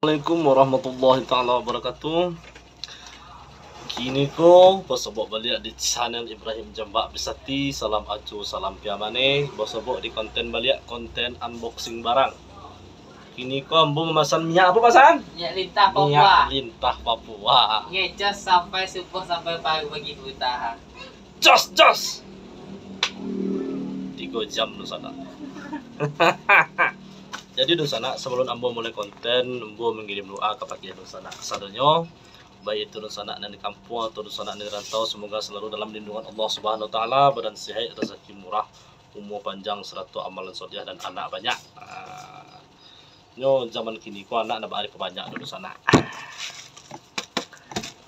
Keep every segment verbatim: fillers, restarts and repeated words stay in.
Assalamualaikum warahmatullahi taala wabarakatuh. Kini ko basobok baliak di channel Ibrahim Jambak Bisati. Salam acu, salam piamaneh. Basobok di konten baliak, konten unboxing barang. Kini ko ambo mamasan minyak apo, pasan? Minyak lintah Papua. Minyak lintah Papua. Ngecas sampai subuah, sampai pagi buta. Jos, jos. Tigo jam dunsanak. Jadi dunsanak, sabalun ambo mulai konten, ambo mangirim doa kapado dunsanak sadonyo, baik itu dunsanak nan di kampuang atau dunsanak nan di rantau, semoga selalu dalam lindungan Allah Subhanahu Wa Taala, badan sehat, rezeki murah, umua panjang, sarato amalan soleah dan anak banyak. Ah, nyo zaman kini ko anak ndak baa dipabanyak dunsanak.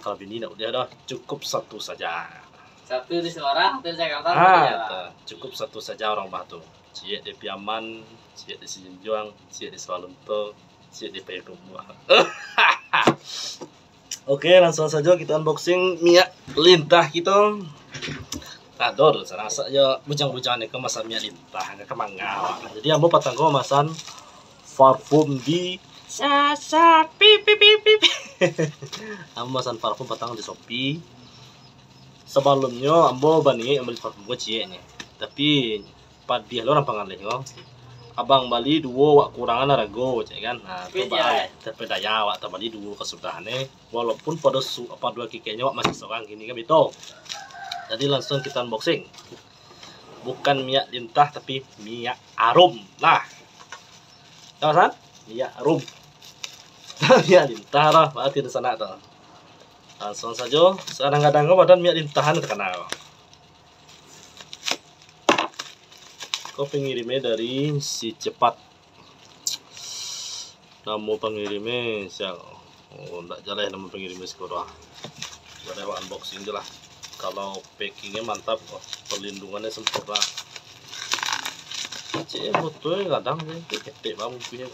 Kalau bini ndak buliah doh, cukup satu saja. Satu di Semarang, satu di Jakarta, satu di Jawa. Ah, tu, cukup satu saja urang rumah tu. Ciek di Piaman, ciek di Sijunjuang, ciek di Sawalunto, ciek di Payakumbuah. Oke, langsung sajo kito unboxing minyak lintah kito. Aduh, dunsanak, asa jo bujang-bujang ni ko masak minyak lintah, ka manga awak. Jadi, ambo patang ko mamasan parfum di Sasa, pip, pip, pip, pip. Ambo mamasan parfum patang di Shopee. Sabalumnyo ambo baniaik mambali parfum ko ciek ni. Tapi, padiah lo urang pangaleh ko. Abang bali duo, wak kurangan arago, cek kan. Nah, tu baa, ya, tapi daya awak tabali duo ka sudah ni. Walaupun pado su-, pado hakikatnyo awak masih sorang kini kan, bito. Jadi, langsung kito unboxing. Bukan minyak lintah, tapi minyak arum. Nah. Tahu, San? Minyak arum. Minyak lintah lah, berarti di sana tu. Langsung sajo, kadang-kadang ko badan minyak lintahan takana. Ko pengirimnyo dari si Cepat. Namo pengirimnyo sia? Oh, ndak jaleh namo pengirimnyo siko doh. Jaleh awak unboxing je lah. Kalau packingnyo mantap, oh, perlindungannya sempurna. Cek, botolnyo kadang je, ketek banget bungkuihnyo.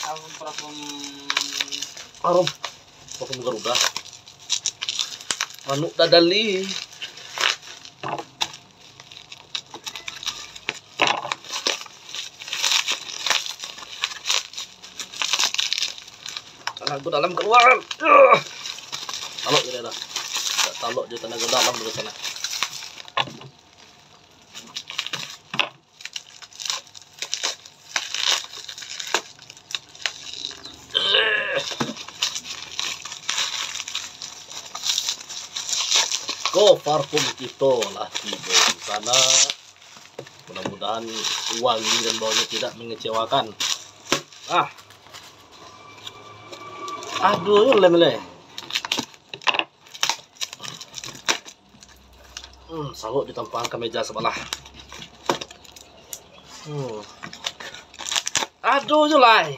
Arum, parfum. Arum. Parfum Garuda. Manuk dadali. Tanago dalam kaluar. Talok je dah. Talok je tanago dalam dulu sana. Ko, parfum kito lah tibo di sana. Mudah-mudahan wangi dan baunyo tidak mengecewakan. Ah. Aduh, lem leh. Hmm, sawok ditampang ka meja sabalah. Hmm. Aduh, je lai.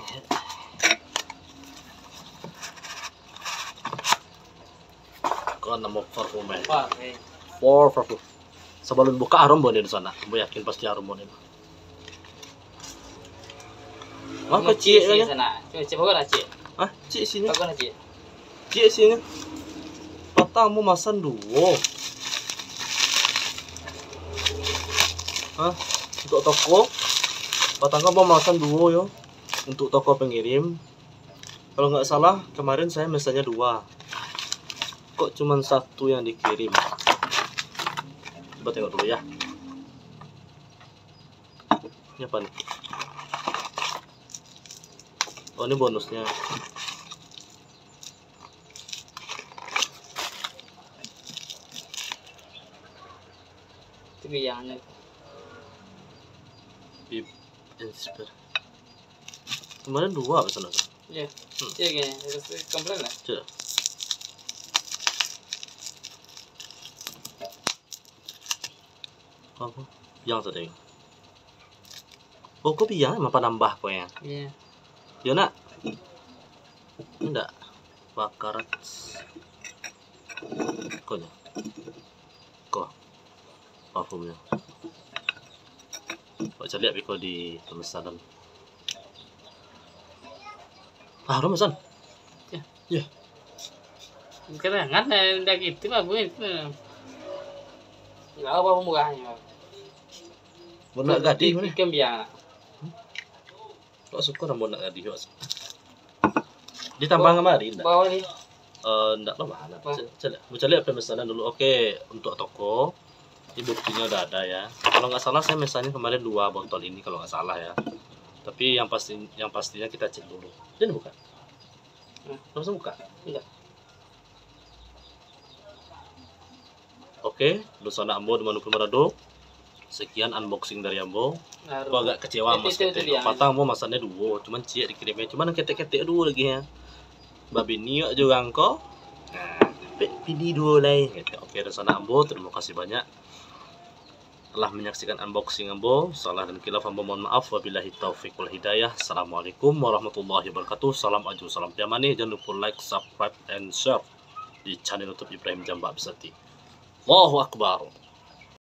Kan namo parfum, eh. Parfum. For parfum. Sabalun buka, arum bau ni di sana. Ambo yakin pasti arum bau ni. Apa ciek kan? Sana. Cuba, cuba kau dah ciek. Hah? Ciek sini. Kau dah ciek. Ciek sini. Patang ambo masan duo. Hah? Untuk toko. Patang ambo masan duo yo. Untuk toko pengirim. Kalau nggak salah, kemarin saya mesennya dua. Kok cuman satu yang dikirim? Coba tengok dulu ya. Ini apa nih? Oh, ini bonusnya. Itu biangnya. Bib Insper. Kemarin dua pesan aku. Iya. Hmm. Iya, gini. Terus komplain lah. Cek. Apa? Yang tadi. Oh, kau biang emang panambah kau ya? Iya. Yo, nak? Ndak. Bakarat. Kau nya. Ko, parfumnyo. Awak caliak beko di pemesanan. Ah, arum, San. Ya. Ya. Kadang-kadang, eh, ndak gitu, bagus itu. Nggak apa, murahnyo. Warna gadih, mana? Ikan biang. Kok suko namo nak gadih, kok suko. Ditambah kamari ndak? Bawa ni. Eh, ndak apa-apa lah. Caliak, caliak pemesanan dulu. Oke, untuk toko. Ini buktinya udah ada ya. Kalau nggak salah saya mesannya kemarin dua botol ini kalau nggak salah ya. Tapi yang pasti, yang pastinya kita cek dulu. Ini buka. Hmm. Langsung buka. Iya. Oke, dunsanak ambo di manapun barado. Sekian unboxing dari ambo. Aku agak kecewa mas ketek. Patang ambo masannyo duo, cuman ciek dikirimnyo, cuman ketek-ketek duo lagi ya. Babini wak jo urang ko. Nah, pek bini duo lai. Oke, dunsanak ambo, terima kasih banyak telah menyaksikan unboxing ambo. Salah dan khilaf ambo mohon maaf. Wabillahi taufiq wal hidayah. Assalamualaikum warahmatullahi wabarakatuh. Salam aju, salam piamani. Jangan lupa like, subscribe, and share di channel YouTube Ibrahim Jambak Bisati. Allahu Akbar.